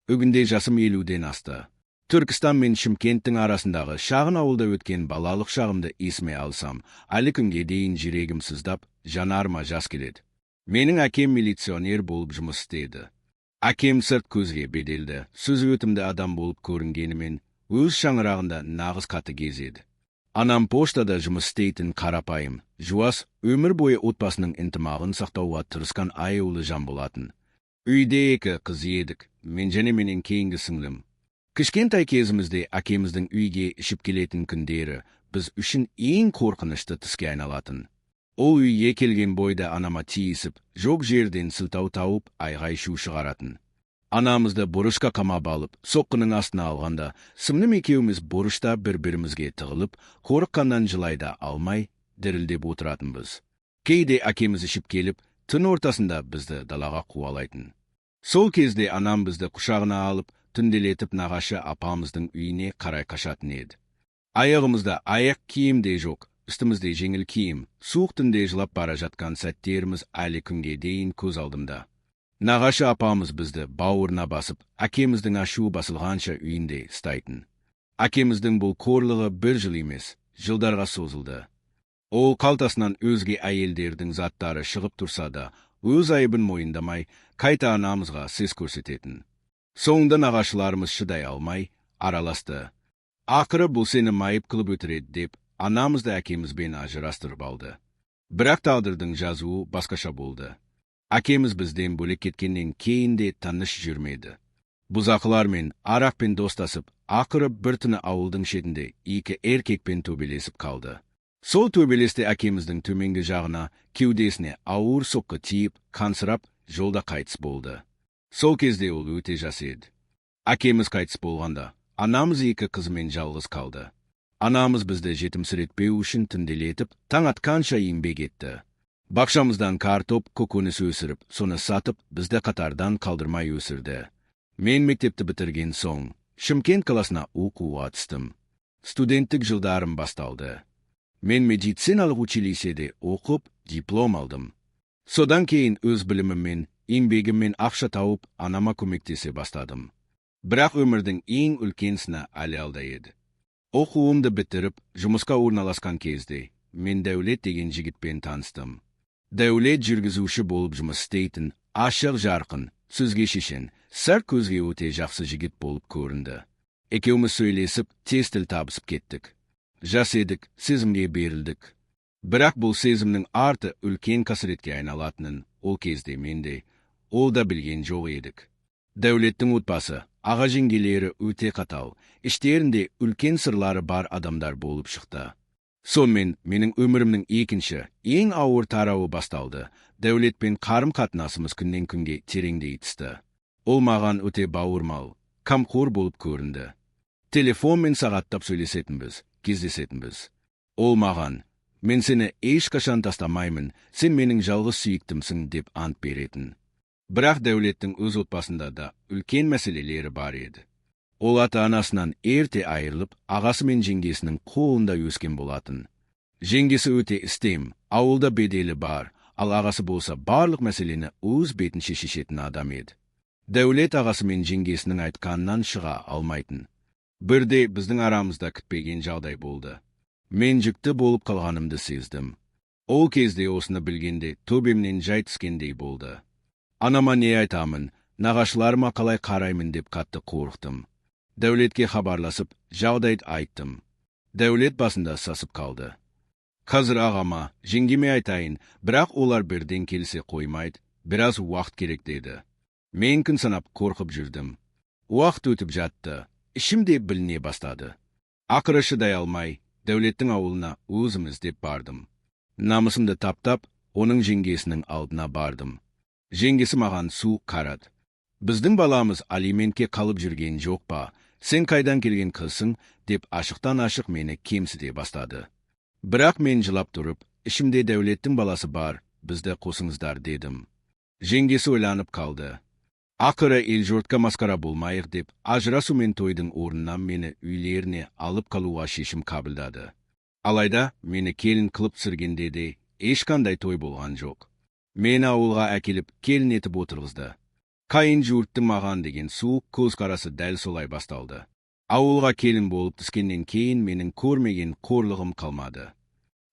Бүгінде жасым 50-ден асты. Түркістан мен Шымкенттің арасындағы шағын ауылда өткен балалық шағымды есіме алсам, әлі күнге дейін жүрегім сыздап, жанарыма жас келеді. Менің әкем милиционер болып жұмыс істеді. Әкем сырт көзге беделді, сөзі өтімді адам болып көрінгенімен, өз шаңырағында нағыз қатыгез еді. Анам поштада жұмыс істейтін қарапайым, жуас, өмір бойы отбасының ынтымағын сақтауға тырысқан аяулы жан болатын. Үйде екі қыз едік, мен және менен кейінгі сіңлім. Кішкентай кезімізде әкеміздің үйге ішіп келетін күндері біз үшін ең қорқынышты түске айналатын. Ол үйге келген бойда анама тиісіп, жоқ жерден сылтау тауып, айғай-шу шығаратын. Анамызды бұрышқа қамап алып, соққының астына алғанда, сіңлім екеуміз бұрышта бір-бірімізге тығылып, қорыққаннан жылай да алмай, дірілдеп отыратынбыз. Кейде әкеміз ішіп келіп, түн ортасында бізді далаға қуалайтын. Сол кезде анам бізді құшағына алып, түнделетіп нағашы апамыздың үйіне қарай қашатын еді. Аяғымызда аяқ киім де жоқ, үстімізде жеңіл киім, суық түнде жылап бара жатқан сәттеріміз әлі күнге дейін көз алдымда. Нағашы апамыз бізді бауырына басып, әкеміздің ашуы басылғанша үйінде ұстайтын. Әкеміздің бұл қорлығы бір жыл емес, жылдарға созылды. Ол қалтасынан өзге әйелдердің заттары шығып тұрса да, өз айыбын мойындамай, қайта анамызға сес көрсететін. Соңында нағашыларымыз шыдай алмай, араласты. Ақыры бұл сені майып қылып өтіреді деп, анамызды әкемізбен ажырастырып алды. Бірақ тағдырдың жазуы басқаша болды. Әкеміз бізден бөлек кеткеннен кейін де тыныш жүрмеді. Бұзақылармен, арақпен достасып, ақыры бір түні ауылдың шетінде екі еркекпен төбелесіп қалды. Сол төбелесте әкеміздің төменгі жағына, кеудесіне ауыр соққы тиіп, қансырап, жолда қайтыс болды. Сол кезде ол өте жас еді. Әкеміз қайтыс болғанда, анамыз екі қызымен жалғыз қалды. Анамыз бізді жетімсіретпеу үшін түнделетіп, таң атқанша еңбек етті. Бақшамыздан картоп, көкөніс өсіріп, соны сатып, бізді қатардан қалдырмай өсірді. Мен мектепті бітірген соң, Шымкент қаласына оқуға түстім. Студенттік жылдарым басталды. Мен медициналық училищеде оқып, диплом алдым. Содан кейін өз біліміммен, еңбегіммен ақша тауып, анама көмектесе бастадым. Бірақ өмірдің ең үлкен сыны әлі алда еді. Оқуымды бітіріп, жұмысқа орналасқан кезде, мен Дәулет деген жігітпен таныстым. Дәулет жүргізуші болып жұмыс істейтін, ашық жарқын, сөзге шешен, сырт көзге өте жақсы жігіт болып көрінді. Екеуміз сөйлесіп, тез тіл табысып кеттік. Жас едік, сезімге берілдік. Бірақ бұл сезімнің арты үлкен қасіретке айналатынын ол кезде мен де, ол да білген жоқ едік. Дәулеттің отбасы, аға жеңгелері өте қатал, іштерінде үлкен сырлары бар адамдар болып шықты. Сонымен менің өмірімнің екінші, ең ауыр тарауы басталды. Дәулетпен қарым-қатынасымыз күннен күнге тереңдей түсті. Ол маған өте бауырмал, қамқор болып көрінді. Телефонмен сағаттап сөйлесетінбіз, кездесетінбіз. Ол маған, мен сені ешқашан тастамаймын, сен менің жалғыз сүйіктімсің деп ант беретін. Бірақ Дәулеттің өз отбасында да үлкен мәселелері бар еді. Ол ата-анасынан ерте айырылып, ағасы мен жеңгесінің қолында өскен болатын. Жеңгесі өте үстем, ауылда беделі бар, ал ағасы болса барлық мәселені өз бетінше шешетін адам еді. Дәулет ағасы мен жеңгесінің айтқанынан шыға алмайтын. Бірде біздің арамызда күтпеген жағдай болды. Мен жүкті болып қалғанымды сездім. Ол кезде осыны білгенде төбемнен жай түскендей болды. Анама не айтамын, нағашыларыма қалай қараймын деп қатты қорықтым. Дәулетке хабарласып, жағдайды айттым. Дәулет басында сасып қалды. Қазір ағама, жеңгеме айтайын, бірақ олар бірден келісе қоймайды, біраз уақыт керек деді. Мен күн санап қорқып жүрдім. Уақыт өтіп жатты, ішімде біліне бастады. Ақыры шыдай алмай, Дәулеттің ауылына өзім іздеп бардым. Намысымды таптап, оның жеңгесінің алдына бардым. Жеңгесі маған суық қарады. Біздің баламыз алиментке қалып жүрген жоқ па, сен қайдан келген қызсың, деп ашықтан ашық мені кемсіте бастады. Бірақ мен жылап тұрып, ішімде Дәулеттің баласы бар, бізді қосыңыздар дедім. Жеңгесі ойланып қалды. Ақыры ел жұртқа масқара болмайық деп, ажырасу мен тойдың орнына мені үйлеріне алып қалуға шешім қабылдады. Алайда мені келін қылып түсіргенде де ешқандай той болған жоқ. Мені ауылға әкеліп келін етіп отырғызды. Қайын жұрттың маған деген суық көзқарасы дәл солай басталды. Ауылға келін болып түскеннен кейін менің көрмеген қорлығым қалмады.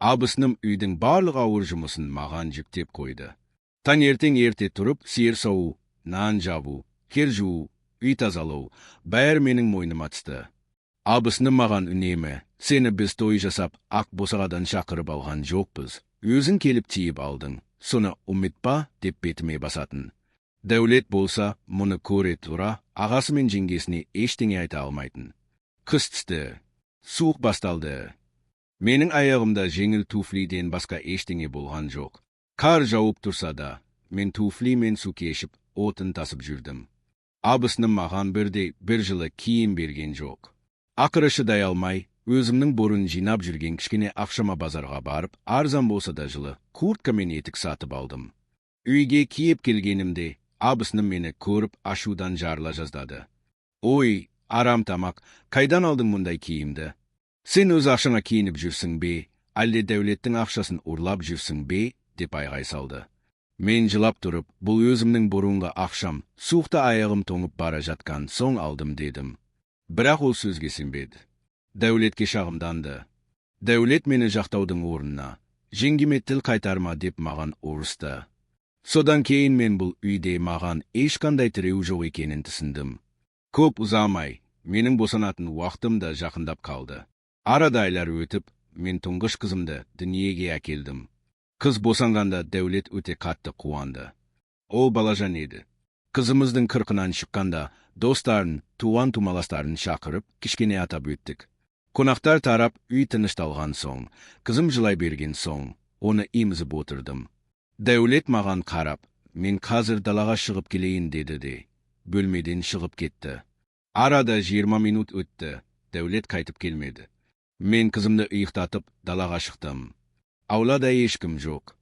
Абысыным үйдің барлық ауыр жұмысын маған жүктеп қойды. Таңертең ерте тұрып, сиыр сауу, нан жабу, кір жуу, үй тазалау, бәрі менің мойныма түсті. Абысыным маған үнемі: «Сені біз той жасап, ақ босағадан шақырып алған жоқпыз. Өзің келіп тиіп алдың, соны ұмытпа», деп бетіме басатын. Дәулет болса, мұны көре тұра, ағасы мен жеңгесіне ештеңе айта алмайтын. Қыс түсті. Суық басталды. Менің аяғымда жеңіл туфлиден басқа ештеңе болған жоқ. Қар жауып тұрса да, мен туфлимен су кешіп, отын тасып жүрдім. Абысыным маған бірде бір жылы киім берген жоқ. Ақыры шыдай алмай, өзімнің бұрын жинап жүрген кішкене ақшама базарға барып, арзан болса да жылы куртка мен етік сатып алдым. Үйге киіп келгенімде, абысыным мені көріп, ашудан жарыла жаздады. «Ой, арам тамақ, қайдан алдың мұндай киімді? Сен өз ақшаңа киініп жүрсің бе, әлде Дәулеттің ақшасын ұрлап жүрсің бе?» деп айғай салды. Мен жылап тұрып, «Бұл өзімнің бұрынғы ақшам, суықта аяғым тоңып бара жатқан соң алдым», дедім. Бірақ ол сөзге сенбеді. Дәулетке шағымданды. Дәулет мені жақтаудың орнына, «Жеңгеме тіл қайтарма», деп маған ұрысты. Содан кейін мен бұл үйде маған ешқандай тіреу жоқ екенін түсіндім. Көп ұзамай, менің босанатын уақытым да жақындап қалды. Арада айлар өтіп, мен тұңғыш қызымды дүниеге әкелдім. Қыз босанғанда Дәулет өте қатты қуанды. Ол балажан еді. Қызымыздың қырқынан шыққанда достарын, туған тумаластарын шақырып, кішкене атап өттік. Қонақтар тарап, үй тынышталған соң, қызым жылай берген соң, оны емізіп отырдым. Дәулет маған қарап, «Мен қазір далаға шығып келейін», деді де, бөлмеден шығып кетті. Арада 20 минут өтті, Дәулет қайтып келмеді. Мен қызымды ұйықтатып, далаға шықтым. Аулада ешкім жоқ.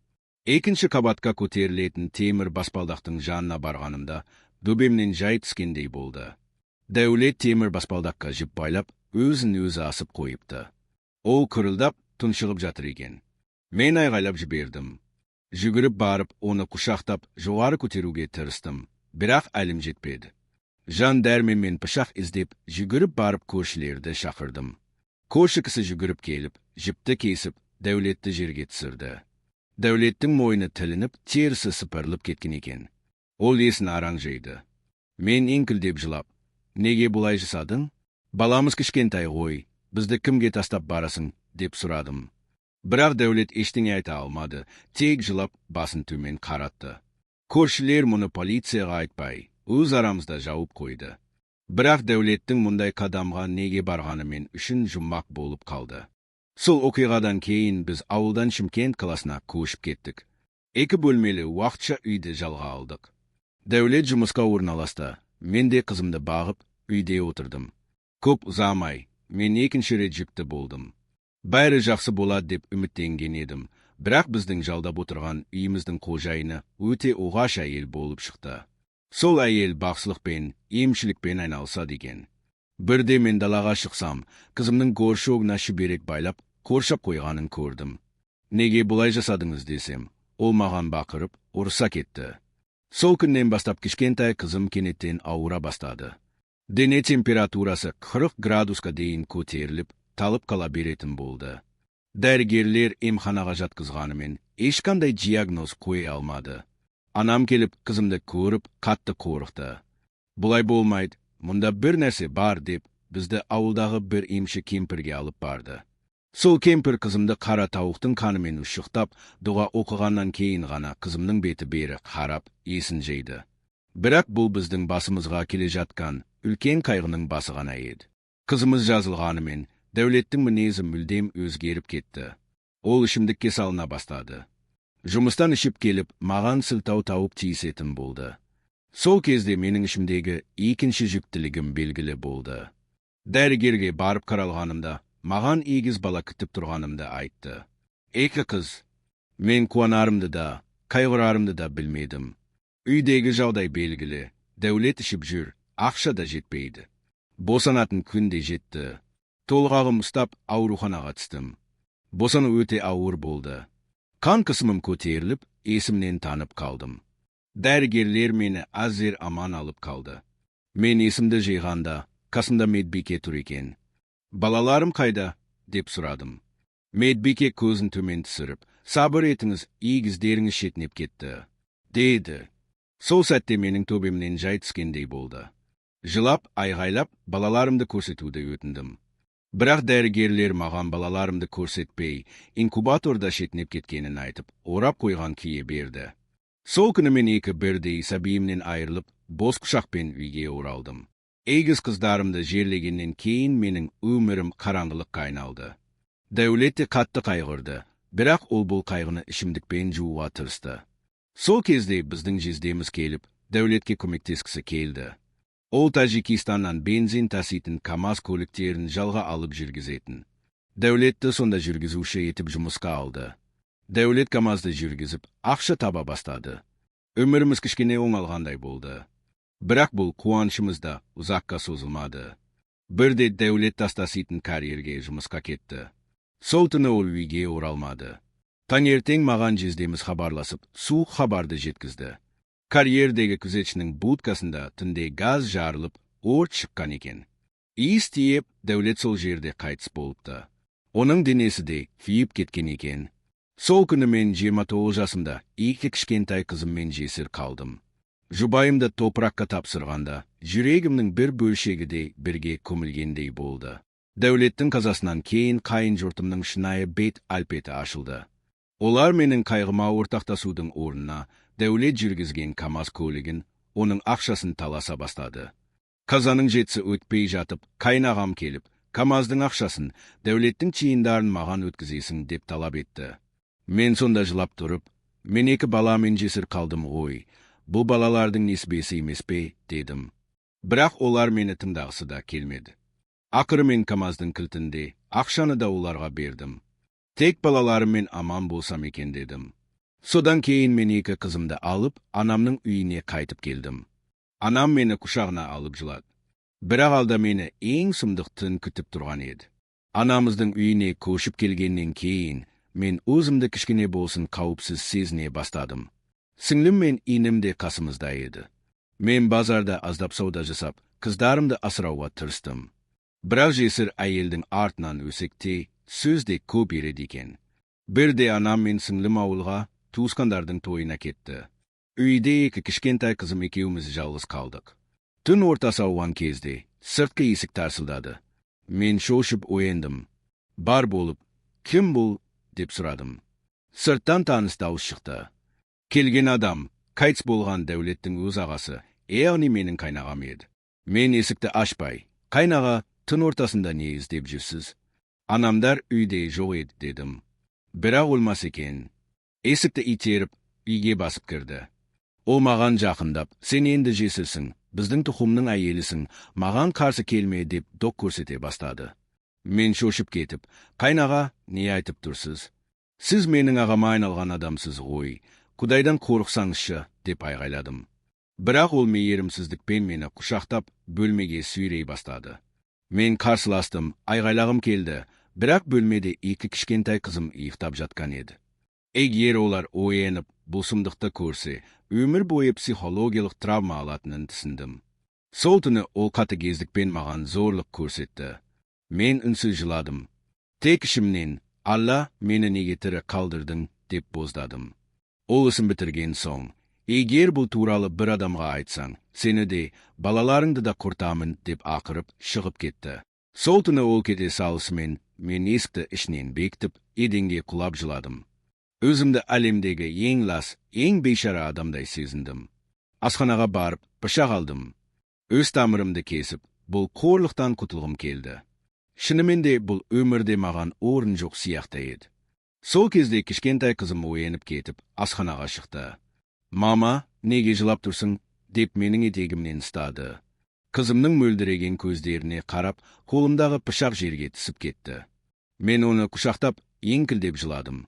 Екінші қабатқа көтерілетін темір баспалдақтың жанына барғанымда, төбемнен жай түскендей болды. Дәулет темір баспалдаққа жіп байлап, өзін өзі асып қойыпты. Ол қырылдап, тұншығып жатыр екен. Мен айғайлап жібердім. Жүгіріп барып, оны құшақтап, жоғары көтеруге тырыстым. Бірақ әлім жетпеді. Жан дәрменмен пышақ іздеп, жүгіріп барып көршілерді шақырдым. Көрші кісі жүгіріп келіп, жіпті кесіп, Дәулетті жерге түсірді. Дәулеттің мойны тілініп, терісі сыпырылып кеткен екен. Ол есін араң жиды. Мен еңкілдеп жылап, «Неге бұлай жасадың? Баламыз кішкентай ғой, бізді кімге тастап барасың?» деп сұрадым. Бірақ Дәулет ештеңе айта алмады, тек жылап басын төмен қаратты. Көршілер мұны полицияға айтпай, өз арамызда жауып қойды. Бірақ Дәулеттің мұндай қадамға неге барғаны мен үшін жұмбақ болып қалды. Сол оқиғадан кейін біз ауылдан Шымкент қаласына көшіп кеттік. Екі бөлмелі уақытша үйді жалға алдық. Дәулет жұмысқа орналасты, мен де қызымды бағып, үйде отырдым. Көп ұзамай, мен екінші рет жүкті болдым. Бәрі жақсы болады деп үміттенген едім, бірақ біздің жалдап отырған үйіміздің қожайыны өте оғаш әйел болып шықты. Сол әйел бақсылықпен, емшілікпен айналысады екен. Бірде мен далаға шықсам, қызымның горшогына шүберек байлап, қоршап қойғанын көрдім. «Неге бұлай жасадыңыз?» десем, ол маған бақырып, ұрыса кетті. Сол күннен бастап кішкентай қызым кенеттен ауыра бастады. Дене температурасы 40 градусқа дейін көтеріліп, талып қала беретін болды. Дәрігерлер емханаға жатқызғанымен ешқандай диагноз қоя алмады. Анам келіп қызымды көріп, қатты қорықты. «Бұлай болмайды, мұнда бір нәрсе бар», деп бізді ауылдағы бір емші кемпірге алып барды. Сол кемпір қызымды қара тауықтың қанымен ұшықтап, дұға оқығаннан кейін ғана қызымның беті бері қарап, есін жиды. Бірақ бұл біздің басымызға келе жатқан үлкен қайғының басы ғана еді. Қызымыз жазылғанымен, Дәулеттің мінезі мүлдем өзгеріп кетті. Ол ішімдікке салына бастады. Жұмыстан ішіп келіп, маған сылтау тауып тиісетін болды. Сол кезде менің ішімдегі екінші жүктілігім белгілі болды. Дәрігерге барып қаралғанымда, маған егіз бала күтіп тұрғанымды айтты. Екі қыз. Мен қуанарымды да, қайғырарымды да білмедім. Үйдегі жағдай белгілі, Дәулет ішіп жүр, ақша да жетпейді. Босанатын күн де жетті. Толғағым ұстап, ауруханаға түстім. Босану өте ауыр болды. Қан қысымым көтеріліп, есімнен танып қалдым. Дәрігерлер мені әзер аман алып қалды. Мен есімді жиғанда, қасымда медбике тұр екен. «Балаларым қайда?» – деп сұрадым. Медбике көзін төмен түсіріп, «Сабыр етіңіз, егіздеріңіз шетінеп кетті», – деді. Сол сәтте менің төбемнен жай түскендей болды. Жылап, айғайлап, балаларымды көрсетуді өтіндім. Бірақ дәрігерлер маған балаларымды көрсетпей, инкубаторда шетінеп кеткенін айтып, орап қойған күйі берді. Сол күні мен екі бірдей сәбиімнен айырылып, бос құшақпен үйге оралдым. Егіз қыздарымды жерлегеннен кейін менің өмірім қараңғылыққа айналды. Дәулет те қатты қайғырды, бірақ ол бұл қайғыны ішімдікпен жууға тырысты. Сол кезде біздің жездеміз келіп, Дәулетке көмектескісі келді. Ол Тәжікистаннан бензин таситын КамАЗ көліктерін жалға алып жүргізетін. Дәулетті сонда жүргізуші етіп жұмысқа алды. Дәулет КамАЗды жүргізіп, ақша таба бастады. Өміріміз кішкене оңалғандай болды. Бірақ бұл қуанышымыз да ұзаққа созылмады. Бірде Дәулет тас таситын карьерге жұмысқа кетті. Сол түні ол үйге оралмады. Таңертең маған жездеміз хабарласып, суық хабарды жеткізді. Карьердегі күзетшінің будкасында түнде газ жарылып, өрт шыққан екен. Иіс тиіп, Дәулет сол жерде қайтыс болыпты. Оның денесі де күйіп кеткен екен. Сол күні мен 29 жасымда екі кішкентай қызыммен жесір қалдым. Жұбайымды топыраққа тапсырғанда, жүрегімнің бір бөлшегі де бірге көмілгендей болды. Дәулеттің қазасынан кейін қайын жұртымның шынайы бет әлпеті ашылды. Олар менің қайғыма ортақтасудың орнына Дәулет жүргізген КамАЗ көлігін, оның ақшасын таласа бастады. Қазаның жетісі өтпей жатып, қайынағам келіп, КамАЗдың ақшасын, Дәулеттің тиындарын маған өткізесің деп талап етті. Мен сонда жылап тұрып, «Мен екі баламен жесір қалдым ғой, бұл балалардың несібесі емес пе?» – дедім. Бірақ олар мені тыңдағысы да келмеді. Ақыры мен КамАЗдың кілтін де, ақшаны да оларға бердім. Тек балаларыммен аман болсам екен дедім. Содан кейін мен екі қызымды алып, анамның үйіне қайтып келдім. Анам мені құшағына алып жылады. Бірақ алда мені ең сұмдық түн күтіп тұрған еді. Анамыздың үйіне көшіп келгеннен кейін мен өзімді кішкене болсын қауіпсіз сезіне бастадым. Сіңлім мен інім де қасымызда еді. Мен базарда аздап сауда жасап, қыздарымды асырауға тырыстым. Бірақ жесір әйелдің артынан өсек те, сөз де көп ереді екен. Бірде анам мен сіңлім ауылға, туысқандардың тойына кетті. Үйде екі кішкентай қызым екеуміз жалғыз қалдық. Түн ортасы ауған кезде сыртқы есік тарсылдады. Мен шошып ояндым. Бар болып, «Кім бұл?» – деп сұрадым. Сырттан таныс дауыс шықты. Келген адам қайтыс болған Дәулеттің өз ағасы, яғни менің қайнағам еді. Мен есікті ашпай, «Қайнаға, түн ортасында не іздеп жүрсіз? Анамдар үйде жоқ еді», – дедім. Бірақ ол мас екен. Есікті итеріп, үйге басып кірді. Ол маған жақындап, «Сен енді жесірсің, біздің тұқымның әйелісің, маған қарсы келме», – деп доқ көрсете бастады. Мен шошып кетіп, «Қайнаға, не айтып тұрсыз? Сіз менің ағама айналған адамсыз ғой, Құдайдан қорықсаңызшы», – деп айғайладым. Бірақ ол мейірімсіздікпен мені құшақтап, бөлмеге сүйрей бастады. Мен қарсыластым, айғайлағым келді, бірақ бөлмеде екі кішкентай қызым ұйықтап жатқан еді. Егер олар оянып, бұл сұмдықты көрсе, өмір бойы психологиялық травма алатынын түсіндім. Сол түні ол қатыгездікпен маған зорлық көрсетті. Мен үнсіз жыладым. Тек ішімнен, «Алла, мені неге тірі қалдырдың?» – деп боздадым. Ол ісін бітірген соң, «Егер бұл туралы бір адамға айтсаң, сені де, балаларыңды да құртамын», – деп ақырып, шығып кетті. Сол түні ол кете салысымен мен есікті ішінен бекітіп, еденге құлап жыладым. Өзімді әлемдегі ең лас, ең бейшара адамдай сезіндім. Асханаға барып, пышақ алдым. Өз тамырымды кесіп, бұл қорлықтан құтылғым келді. Шынымен де, бұл өмірде маған орын жоқ сияқты еді. Сол кезде кішкентай қызым оянып кетіп, асханаға шықты. «Мама, неге жылап тұрсың?» – деп менің етегімнен ұстады. Қызымның мөлдіреген көздеріне қарап, қолымдағы пышақ жерге түсіп кетті. Мен оны құшақтап, еңкілдеп жыладым.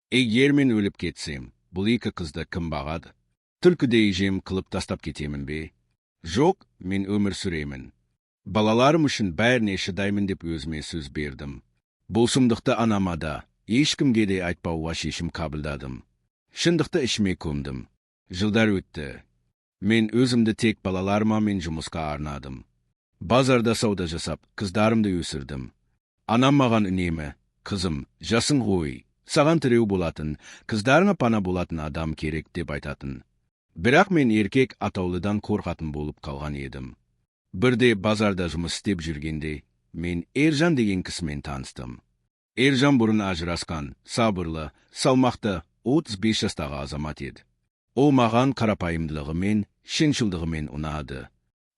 Егер мен өліп кетсем, бұл екі қызды кім бағады? Түлкідей жем қылып тастап кетемін бе? Жоқ, мен өмір сүремін. Балаларым үшін бәріне шыдаймын деп өзіме сөз бердім. Бұл сұмдықты анама да, ешкімге де айтпауға шешім қабылдадым. Шындықты ішіме көмдім. Жылдар өтті. Мен өзімді тек балаларыма мен жұмысқа арнадым. Базарда сауда жасап, қыздарымды өсірдім. Анам маған үнемі: «Қызым, жасың ғой, саған тіреу болатын, қыздарыңа пана болатын адам керек», – деп айтатын. Бірақ мен еркек атаулыдан қорқатын болып қалған едім. Бірде базарда жұмыс істеп жүргенде, мен Ержан деген кісімен таныстым. Ержан бұрын ажырасқан, сабырлы, салмақты, 35 жастағы азамат еді. Ол маған қарапайымдылығымен, шыншылдығымен ұнады.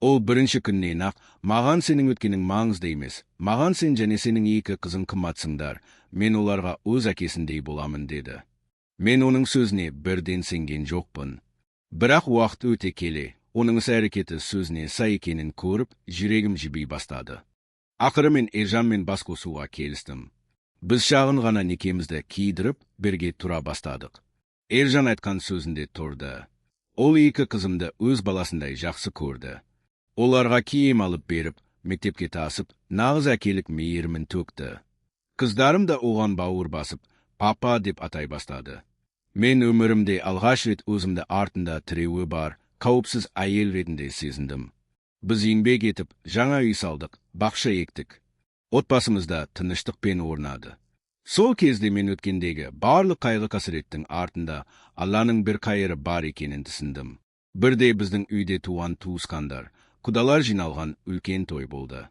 Ол бірінші күннен-ақ маған: «Сенің өткенің маңызды емес, маған сен және сенің екі қызың қымбатсыңдар, мен оларға өз әкесіндей боламын», – деді. Мен оның сөзіне бірден сенген жоқпын. Бірақ уақыт өте келе, оның іс әрекеті сөзіне сай екенін көріп, жүрегім жіби бастады. Ақыры мен Ержанмен бас қосуға келістім. Біз шағын ғана некемізді кидіріп, бірге тұра бастадық. Ержан айтқан сөзінде тұрды. Ол екі қызымды өз баласындай жақсы көрді. Оларға киім алып беріп, мектепке тасып, нағыз әкелік мейірімін төкті. Қыздарым да оған бауыр басып, «папа» деп атай бастады. Мен өмірімде алғаш рет өзімді артында тіреуі бар, қауіпсіз әйел ретінде сезіндім. Біз еңбек етіп, жаңа үй салдық, бақша ектік. Отбасымызда тыныштықпен орнады. Сол кезде мен өткендегі барлық қайғы-қасіреттің артында Алланың бір қайыры бар екенін түсіндім. Бірде біздің үйде туған туысқандар, құдалар жиналған үлкен той болды.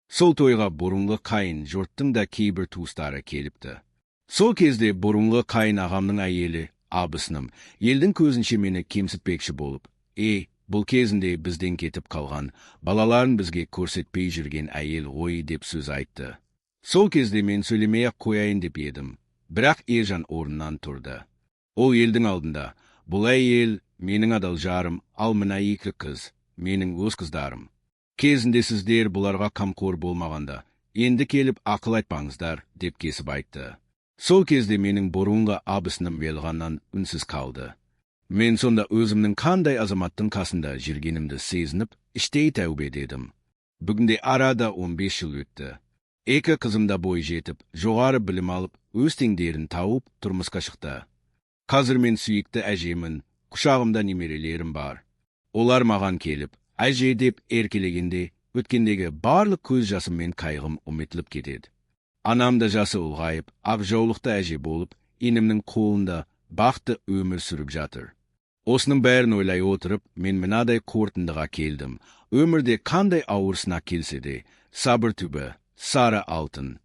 Сол тойға бұрынғы қайын жұрттың да кейбір туыстары келіпті. Сол кезде бұрынғы қайын ағамның әйелі, абысыным, елдің көзінше мені кемсітпекші болып: «Е, бұл кезінде бізден кетіп қалған, балаларын бізге көрсетпей жүрген әйел ғой», – деп сөз айтты. Сол кезде мен сөйлемей-ақ қояйын деп едім. Бірақ Ержан орнынан тұрды. Ол елдің алдында: «Бұл әйел менің адал жарым, ал мына екі қыз менің өз қыздарым. Кезінде сіздер бұларға қамқор болмағанда, енді келіп ақыл айтпаңыздар», – деп кесіп айтты. Сол кезде менің бұрынғы абысыным ұялғаннан үнсіз қалды. Мен сонда өзімнің қандай азаматтың қасында жүргенімді сезініп, іштей тәубе дедім. Бүгінде арада 15 жыл өтті. Екі қызым да бой жетіп, жоғары білім алып, өз теңдерін тауып, тұрмысқа шықты. Қазір мен сүйікті әжемін, құшағымда немерелерім бар. Олар маған келіп, «әже» деп еркелегенде, өткендегі барлық көз жасым мен қайғым ұмытылып кетеді. Анам да жасы ұлғайып, ақ жаулықты әже болып, інімнің қолында бақытты өмір сүріп жатыр. Осының бәрін ойлай отырып, мен мынадай қорытындыға келдім. Өмірде қандай ауыр сынақ келсе де, сабыр түбі сары алтын.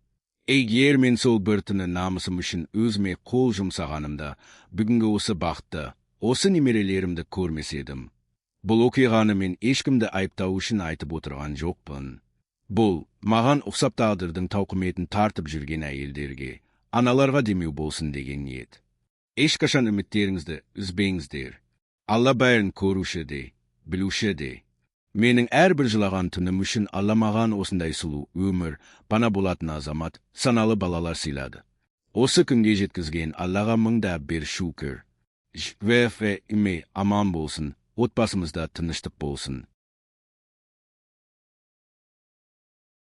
Егер мен сол бір түні намысым үшін өзіме қол жұмсағанымда, бүгінгі осы бақытты, осы немерелерімді көрмес едім. Бұл оқиғаны мен ешкімді айыптау үшін айтып отырған жоқпын. Бұл, маған ұқсап тағдырдың тауқыметін тартып жүрген әйелдерге, аналарға демеу болсын деген ниет. Ешқашан үміттеріңізді үзбеңіздер. Алла бәрін көруші де, білуші де. Менің әрбір жылаған түнім үшін Алла маған осындай сұлу өмір, пана болатын азамат, саналы балалар сыйлады. Осы күнге жеткізген Аллаға мыңда бір шүкір. Жвф име аман болсын, отбасымызда тыныштық болсын.